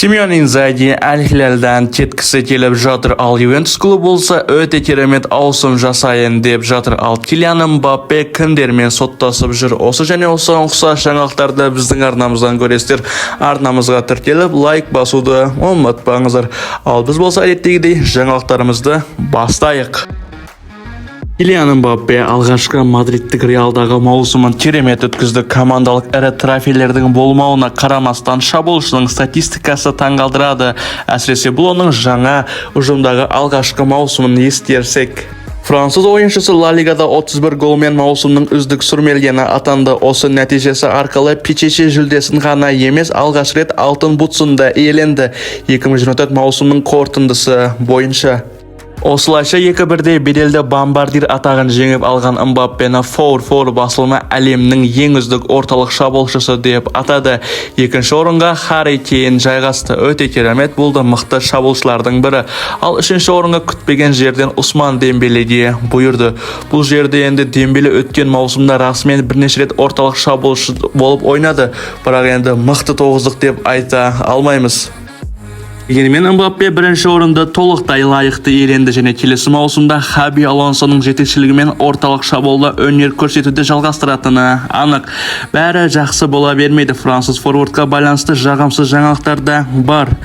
Симеон Инзаги Аль-Хиляльдан кеткісі келіп жатыр, ал Ювентус клубы болса, өте керемет ауысым жасайын деп жатыр. Ал Килиан Мбаппе кімдермен соттасып жүр? Осы және осыған ұқсас жаңалықтарды біздің арнамыздан көресіздер. Арнамызға тіркеліп, лайк басуды ұмытпаңыздар. Ал біз болса, әдеттегідей жаңалықтарымызды бастайық. Килиан Мбаппе алғашқы мадридтік Реалдағы маусымын керемет өткізді. Командалық ірі трофейлердің болмауына қарамастан, шабуылшының статистикасы таңғалдырады. Әсіресе бұл оның жаңа ұжымдағы алғашқы маусымын ескерсек. Француз ойыншысы Ла Лигада 31 голмен маусымның үздік сұрмергені атанды. Осы нәтижесі арқылы Пичичи жүлдесін ғана емес, алғаш рет алтын бутсын да иеленді 2024 маусымның қорытындысы бойынша. Осылайша, екі бірдей беделді бомбардир атағын жеңіп алған Мбаппені 4-4 басылымы әлемнің ең үздік орталық шабуылшысы деп атады. Екінші орынға Харри Кейн жайғасты. Өте керемет, бұл да мықты шабуылшылардың бірі. Ал үшінші орынға күтпеген жерден Усман Дембелеге бұйырды. Бұл жерде енді Дембеле өткен маусымда расымен бірнеше рет орталық шабуылшы болып ойнады, бірақ енді мықты тоғыздық деп айта алмаймыз. Дегенмен Мбаппе бірінші орынды толықтай лайықты иеленді және келесі маусымда Хаби Алонсоның жетекшілігімен орталық шабуылда өнер көрсетуді жалғастыратыны анық. Бәрі жақсы бола бермейді. Француз форвардқа байланысты жағымсыз жаңалықтар да бар.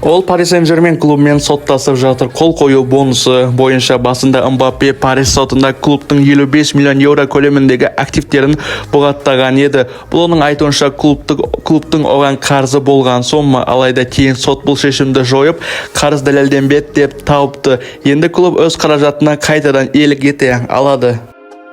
Ол Пари Сен-Жермен клубымен соттасып жатыр қол қою бонусы бойынша. Басында Мбаппе Париж сотында клубтың 55 миллион еуро көлеміндегі активтерін бұғаттаған еді. Бұл, оның айтуынша, клубтың оған қарызы болған сома. Алайда кейін сот бұл шешімді жойып, қарыз дәлелденбеді деп тауыпты. Енді клуб өз қаражатына қайтадан иелік ете алады.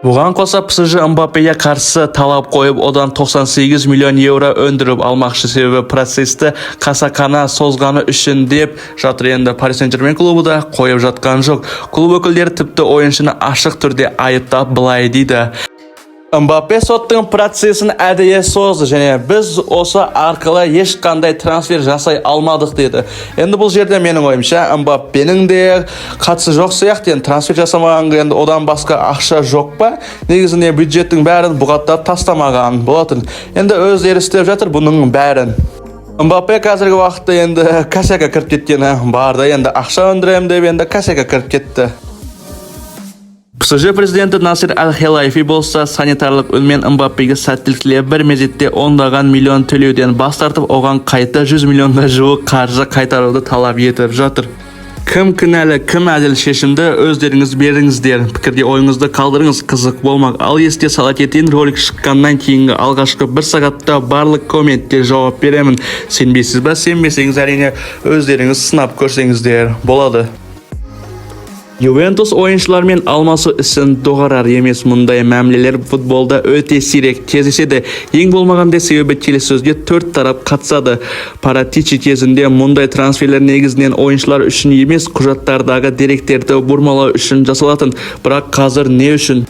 Бұған қоса, ПСЖ Мбаппеге қарсы талап қойып, одан 98 миллион еуро өндіріп алмақшы. Себебі процесті қасақана созғаны үшін деп жатыр. Енді Пари Сен-Жермен клубы да қойып жатқан жоқ. Клуб өкілдері тіпті ойыншыны ашық түрде айыптап, былай дейді: «Мбаппе соттың процесін әдейі созды және біз осы арқылы ешқандай трансфер жасай алмадық», – деді. Енді бұл жерде, менің ойымша, Мбаппенің де қатысы жоқ сияқты. Енді трансфер жасамағанға енді одан басқа ақша жоқ па? Негізінде бюджеттің бәрін бұғаттап тастамаған болатын. Енді өздері істеп жатыр бұның бәрін. Мбаппе қазіргі уақытта енді косякка кіріп кеткені бар да, енді ақша өндіремін деп енді косякка кіріп кетті. ПСЖ президенті Насыр Аль-Хелайфи болса, санитарлық үнмен Мбаппеге сәттілік тілеп, бір мезетте ондаған миллион төлеуден бас тартып, оған қайта 100 миллионға жуық қаржы қайтаруды талап етіп жатыр. Кім кінәлі, кім әділ? Шешімді өздеріңіз беріңіздер. Пікірде ойыңызды қалдырыңыз, қызық болмақ. Ал есте сала кетейін, ролик шыққаннан кейінгі алғашқы бір сағатта барлық комментке жауап беремін. Сенбейсіз ба? Сенбесеңіз, әрине, өздеріңіз сынап көрсеңіздер болады. Ювентус ойыншылармен алмасу ісін доғарар емес. Мұндай мәмілелер футболда өте сирек кездеседі. Ең болмағанда, себебі келіссөзге төрт тарап қатысады. Паратичи кезінде мұндай трансферлер негізінен ойыншылар үшін емес, құжаттардағы деректерді бұрмалау үшін жасалатын. Бірақ қазір не үшін?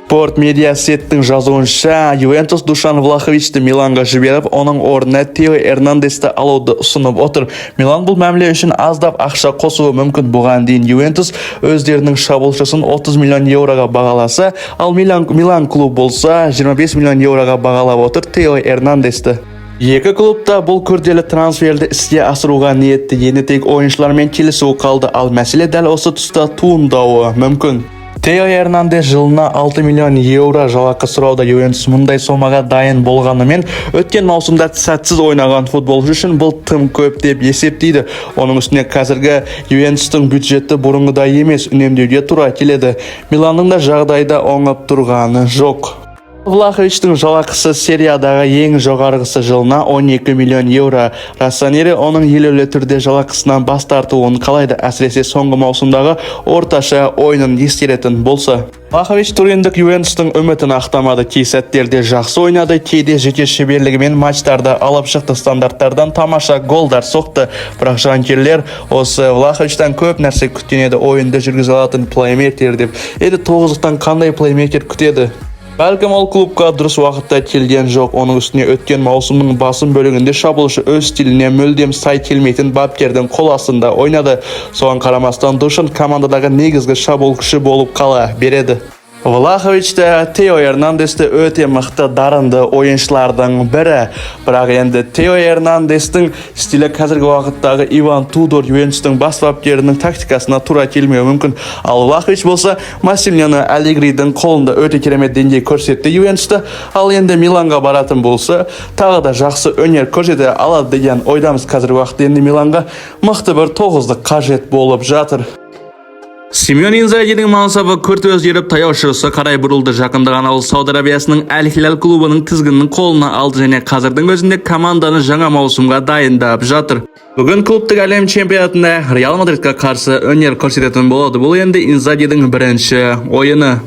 Спорт Медиасеттің жазуынша, Ювентус Душан Влаховичті Миланға жіберіп, оның орнына Тео Эрнандесті алуды ұсынып отыр. Милан бұл мәміле үшін аздап ақша қосуы мүмкін. Бұған дейін Ювентус өздерінің шабуылшысын 30 миллион еуроға бағаласа, ал Милан клуб болса 25 миллион еуроға бағалап отыр Тео Эрнандесті. Екі клуб та бұл күрделі трансферді іске асыруға ниетті. Енді тек ойыншылармен келісу қалды, ал мәселе дәл осы тұста туындауы мүмкін. Тео Эрнандес жылына 6 миллион еуро жалақы сұрауда. Ювентус мұндай сомаға дайын болғанымен, өткен маусымда сәтсіз ойнаған футболшы үшін бұл тым көп деп есептейді. Оның үстіне қазіргі Ювентустың бюджеті бұрынғыдай емес, үнемдеуге тура келеді. Миланның да жағдайда оңып тұрғаны жоқ. Влаховичтің жалақысы сериядағы ең жоғарғысы, жылына 12 миллион еуро. Россонери оның елеулі түрде жалақысынан бас тартуын қалайды, әсіресе соңғы маусымдағы орташа ойынын ескеретін болса. Влахович туриндік Ювентустың үмітін ақтамады. Кей сәттерде жақсы ойнады, кейде жеке шеберлігімен матчтарды алып шықты, стандарттардан тамаша голдар соқты. Бірақ жанкүйерлер осы Влаховичтан көп нәрсе күткен еді, ойынды жүргізе алатын плеймейкер деп. Енді тоғыздықтан қандай плеймейкер күтеді? Бәлкім, ол клубқа дұрыс уақытта келген жоқ. Оның үстіне өткен маусымның басым бөлігінде шабуылшы өз стиліне мүлдем сай келмейтін бапкердің қол астында ойнады. Соған қарамастан Душан командадағы негізгі шабуыл күші болып қала береді. Влахович те, Тео Эрнандес те өте мықты, дарынды ойыншылардың бірі. Бірақ енді Тео Эрнандестің стилі қазіргі уақыттағы Иван Тудор, Ювентустың бас бапкерінің тактикасына тура келмеуі мүмкін. Ал Влахович болса, Массимилиано Аллегридің қолында өте керемет деңгей көрсетті Ювентуста. Ал енді Миланға баратын болса, тағы да жақсы өнер көрсете алады деген ойдамыз. Қазіргі уақытта енді Миланға мықты бір тоғыздық қажет болып жатыр. Симеон Инзагидің мансабы күрт өзгеріп, Таяу Шығысқа қарай бұрылды. Жақында ғана ол Сауд Арабиясының Әл Хилал клубының тізгінін қолына алды және қазірдің өзінде команданы жаңа маусымға дайындап жатыр. Бүгін клубтық әлем чемпионатында Реал Мадридқа қарсы өнер көрсететін болады. Бұл енді Инзагидің бірінші ойыны.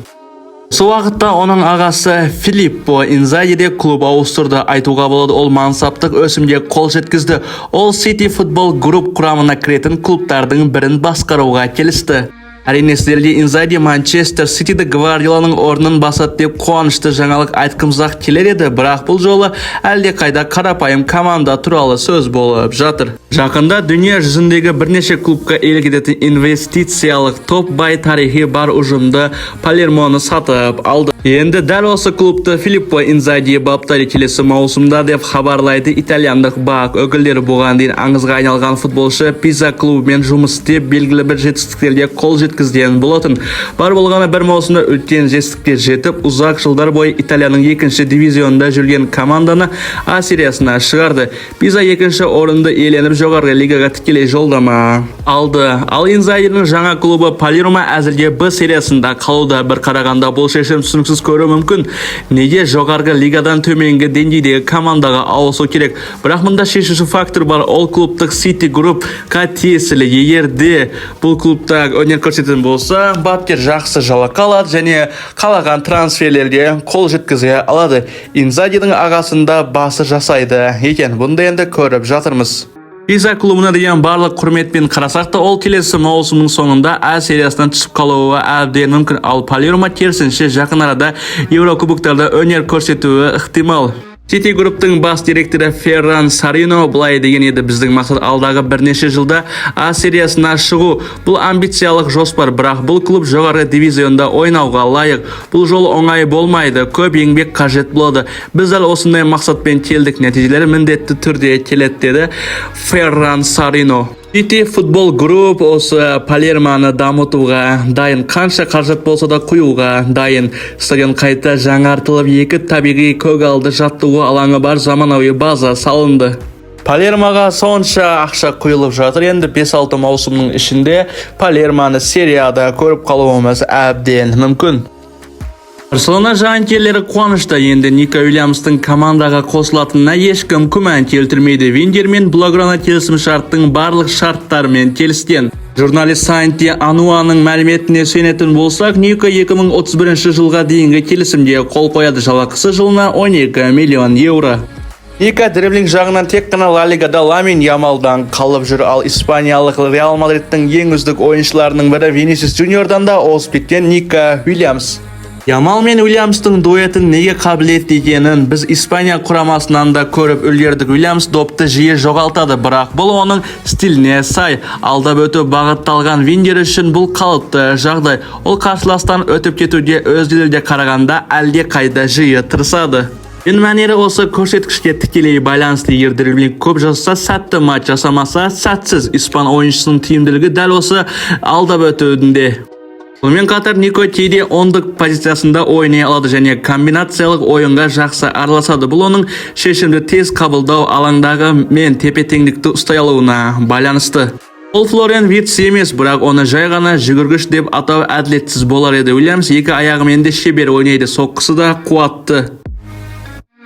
Осы уақытта оның ағасы Филиппо Инзаги де клуб ауыстырды. Айтуға болады, ол мансаптық өсімге қол жеткізді. Ол City Football Group құрамына кіретін клубтардың бірін басқаруға келісті. Әрине, сіздерге Инзаги Манчестер Ситиді Гвардиоланың орнын басады деп қуанышты жаңалық айтқымыз-ақ келер еді, бірақ бұл жолы әлде қайда қарапайым команда туралы сөз болып жатыр. Жақында дүние жүзіндегі бірнеше клубқа иелік ететін инвестициялық топ бай тарихи бар ұжымды, Палермоны сатып алды. Енді дәл осы клубты Филиппо Инзаги баптайды келесі маусымда, деп хабарлайды итальяндық БАҚ өкілдері. Бұған дейін аңызға айналған футболшы Пиза клубымен жұмыс істеп, белгілі бір жетістіктерге қол жеткізген болатын. Бар болғаны бір маусымда үлкен жетістікке жетіп, ұзақ жылдар бойы Италияның екінші дивизионында жүрген команданы А сериясына шығарды. Пиза екінші орынды иеленіп, жоғарғы лигаға тікелей жолдама алды. Ал Инзагидің жаңа клубы Палермо әзірге Б сериясында қалуда. Бір қарағанда, бұл шешім түсініксіз көрінуі мүмкін. Неге жоғарғы лигадан төменгі деңгейдегі командаға ауысу керек? Бірақ мұнда шешуші фактор бар: ол клубтық City Group-қа тиесілі. Егер де бұл клубта өнер көрсететін болса, бапкер жақсы жалақы алады және қалаған трансферлерге қол жеткізе алады. Инзагидің ағасында басы жасайды екен. Бұнда енді көріп жатырмыз. Пиза клубына деген барлық құрметпен қарасақ та, ол келесі маусымның соңында А сериясынан түсіп қалуы әбден мүмкін. Ал Палермо керісінше жақын арада Еурокубоктарда өнер көрсетуі ықтимал. City Group-тың бас директоры Ферран Сарино былай деген еді: «Біздің мақсат – алдағы бірнеше жылда А сериясына шығу. Бұл амбициялық жоспар, бірақ бұл клуб жоғарғы дивизионда ойнауға лайық. Бұл жол оңай болмайды, көп еңбек қажет болады. Біз дәл осындай мақсатпен келдік, нәтижелер міндетті түрде келеді», – деді Ферран Сарино. City Football Group осы Палерманы дамытуға дайын, қанша қаражат болса да құюға дайын. Стадион қайта жаңартылып, екі табиғи көгалды жаттығу алаңы бар заманауи база салынды. Палермоға сонша ақша құйылып жатыр, енді 5-6 маусымның ішінде Палерманы серияда көріп қалуымыз әбден мүмкін. Барселона жанкүйерлері қуанышта. Енді Нико Уильямстың командаға қосылатынына ешкім күмән келтірмейді. Вингер мен Блауграна келісім шарттың барлық шарттарымен келіскен. Журналист Санти Ануаның мәліметіне сүйенетін болсақ, Нико 2031 жылға дейінгі келісімге қол қояды. Жалақысы жылына 12 миллион евро. Ника дриблинг жағынан тек қана Ла Лигада Ламин Ямалдан қалып жүр, ал испаниялық Реал Мадридтің ең үздік ойыншыларының бірі Винисиус Джуниордан да озып кеткен Ника Уильямс. Ямал мен Уильямстың дуэті неге қабілетті екенін біз Испания құрамасынан да көріп үлгердік. Уильямс допты жиі жоғалтады, бірақ бұл оның стиліне сай. Алдап өту бағытталған вингер үшін бұл қалыпты жағдай. Ол қарсыластан өтіп кетуге өзгелерге қарағанда әлде қайда жиі тырысады. Ойын мәнері осы көрсеткішке тікелей байланысты: егер дриблинг көп жасаса, сәтті матч жасамаса, сәтсіз. Испан ойыншысының тиімділігі дәл осы алдап өтуінде. Сонымен қатар Нико кейде ондық позициясында ойнай алады және комбинациялық ойынға жақсы араласады. Бұл оның шешімді тез қабылдау, алаңдағы мен тепе-теңдікті ұстай алуына байланысты. Ол Флориан Виртс емес, бірақ оны жай ғана жүгіргіш деп атау әділетсіз болар еді. Уильямс екі аяғымен де шебер ойнайды, соққысы да қуатты.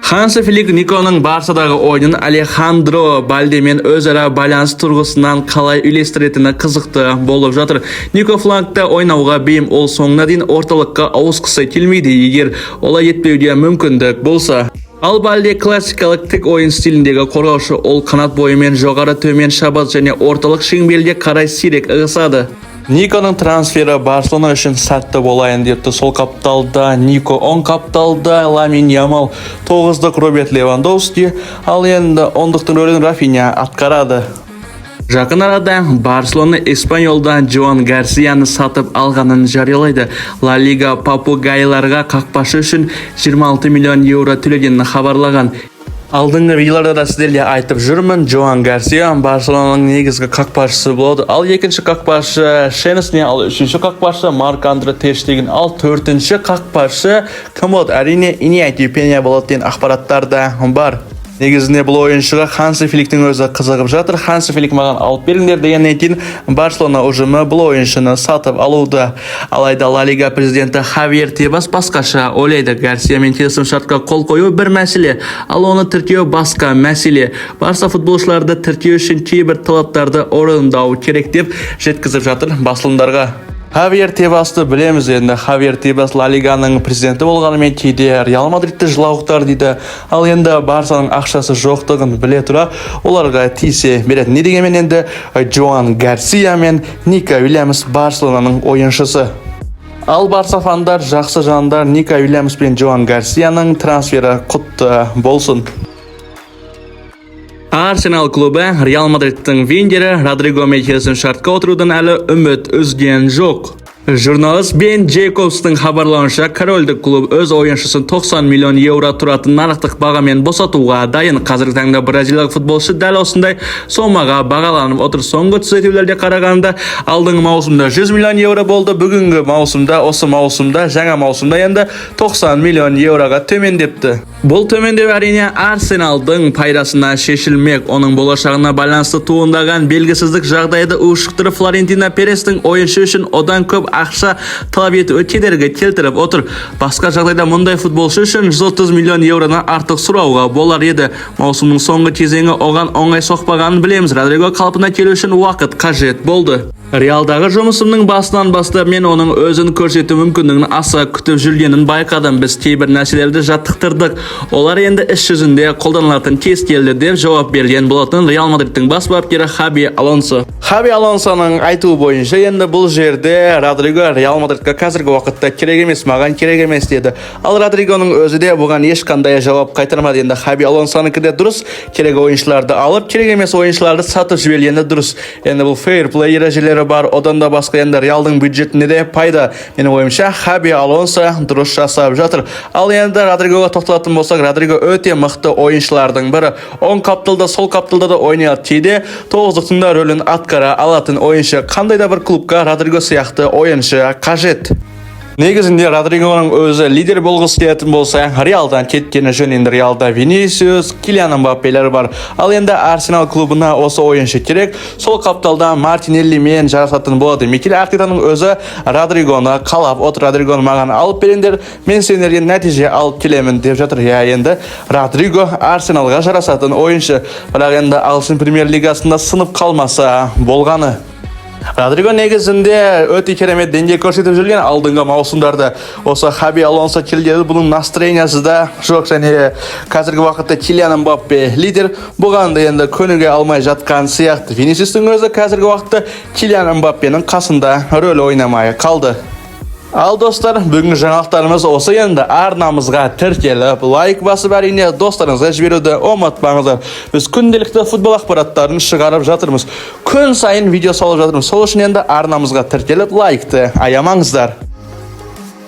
Ханси Флик Никоның Барсадағы ойынын Алехандро Бальдемен өзара байланыс тұрғысынан қалай үйлестіретіні қызықты болып жатыр. Нико флангта ойнауға бейім, ол соңына дейін орталыққа ауысқысы келмейді, егер олай етпеуге мүмкіндік болса. Ал Балде классикалық тік ойын стиліндегі қорғаушы, ол қанат бойымен жоғары төмен шабады және орталық шеңберге қарай сирек ығысады. Никоның трансфері Барселона үшін сәтті болайын депті. Сол қапталда Нико, оң қапталда Ламин Ямал, тоғыздық Роберт Левандовски, ал енді ондықтың рөлін Рафиня атқарады. Жақын арада Барселона Эспаньолдан Жоан Гарсияны сатып алғанын жариялайды. Ла Лига попугайларға қақпашы үшін 26 миллион еуро төлегенін хабарлаған. Алдыңғы видеоларда да сіздерге айтып жүрмін, Жоан Гарсия Барселонаның негізгі қақпашысы болады. Ал екінші қақпашы Шенесни, ал үшінші қақпашы Марк Андре тер Штеген, ал төртінші қақпашы кім болады? Әрине, Иньяки Пеня болады деген ақпараттар да бар. Негізінде бұл ойыншыға Ханси Фликтің өзі қызығып жатыр. Ханси Флик маған алып беріңдер дегеннен кейін Барселона ұжымы бұл ойыншыны сатып алуда. Алайда Ла Лига президенті Хавьер Тебас басқаша ойлайды. Гарсиямен келісім шартқа қол қою бір мәселе, ал оны тіркеу басқа мәселе. Барса футболшыларды тіркеу үшін кейбір талаптарды орындау керек деп жеткізіп жатыр басылымдарға. Хавьер Тебасты білеміз енді. Хавьер Тебас Ла Лиганың президенті болғанымен, кейде Реал Мадридті жылауықтар дейді. Ал енді Барсаның ақшасы жоқтығын біле тұра, оларға тиісе береді. Не дегенмен, енді Жоан Гарсия мен Нико Уильямс Барселонаның ойыншысы. Ал Барса фандар, жақсы жандар, Нико Уильямс пен Жоан Гарсияның трансфері құтты болсын. Арсенал клубы Реал Мадридтің вингері Родригомен келісім шартқа отырудан әлі үміт үзген жоқ. Журналист Бен Джейкобстың хабарлауынша, корольдік клуб өз ойыншысын 90 миллион еуро тұратын нарықтық бағамен босатуға дайын. Қазіргі таңда бразилиялық футболшы дәл осындай сомаға бағаланып отыр. Соңғы түзетулерге қарағанда, алдыңғы маусымда 100 миллион еуро болды. Бүгінгі маусымда, осы маусымда, жаңа маусымда енді 90 миллион еуроға төмендепті. Бұл төмендеу, әрине, Арсеналдың пайдасына шешілмек. Оның болашағына байланысты туындаған белгісіздік жағдайды ушықтырып, Флорентино Перестің ойыншы үшін одан көп ақша талап етуі кедергі келтіріп отыр. Басқа жағдайда мұндай футболшы үшін 130 миллион еуродан артық сұрауға болар еді. Маусымның соңғы кезеңі оған оңай соқпағанын білеміз. Родриго қалпына келу үшін уақыт қажет болды. Реалдағы жұмысымның басынан бастап мен оның өзін көрсету мүмкіндігін аса күтіп жүргенін байқадым. Біз кейбір нәрселерді жаттықтырдық. Олар енді іс жүзінде қолданылатын кез келді, деп жауап берген болатын Реал Мадридтің бас бапкері Хаби Алонсо. Хаби Алонсоның айтуы бойынша, енді бұл жерде Родриго Реал Мадридқа қазіргі уақытта керек емес, маған керек емес деді. Ал Родригоның өзі де бұған ешқандай жауап қайтармады. Енді Хаби Алонсонікі де дұрыс, керек ойыншыларды алып, керек емес ойыншыларды сатып жібергені дұрыс. Енді бұл фейр плей ережелері бар, одан да басқа енді Реалдың бюджетіне де пайда. Менің ойымша, Хаби Алонсо дұрыс жасап жатыр. Ал енді Родригоға тоқталатын болсақ, Родриго өте мықты ойыншылардың бірі. Оң қапталда, сол қапталда да ойнай алады. Кейде тоғыздықтың да рөлін атқара алатын ойыншы. Қандай да бір клубқа Родриго сияқты ойыншы қажет. Негізінде Родригоның өзі лидер болғысы келетін болса, Реалдан кеткені жөн. Енді Реалда Винисиус, Килиан Мбаппелер бар. Ал енді Арсенал клубына осы ойыншы керек. Сол қапталда Мартинеллимен жарасатын болады. Микель Артетаның өзі Родригоны қалап отыр. Родригоны маған алып беріңдер, мен сендерге нәтиже алып келемін деп жатыр. Иә, енді Родриго Арсеналға жарасатын ойыншы. Бірақ енді ағылшын премьер лигасында сынып қалмаса болғаны. Родриго негізінде өте керемет деңгей көрсетіп жүрген алдыңғы маусымдарда. Осы Хаби Алонсо келгелі бұның настроениясы да жоқ және қазіргі уақытта Килиан Мбаппе лидер, бұған да енді көнуге алмай жатқан сияқты. Винисиустың өзі қазіргі уақытта Килиан Мбаппенің қасында рөл ойнамай қалды. Ал достар, бүгінгі жаңалықтарымыз осы. Енді арнамызға тіркеліп, лайк басып, әрине, достарыңызға жіберуді ұмытпаңыздар. Біз күнделікті футбол ақпараттарын шығарып жатырмыз. Күн сайын видео салып жатырмыз. Сол үшін енді арнамызға тіркеліп, лайкты аямаңыздар.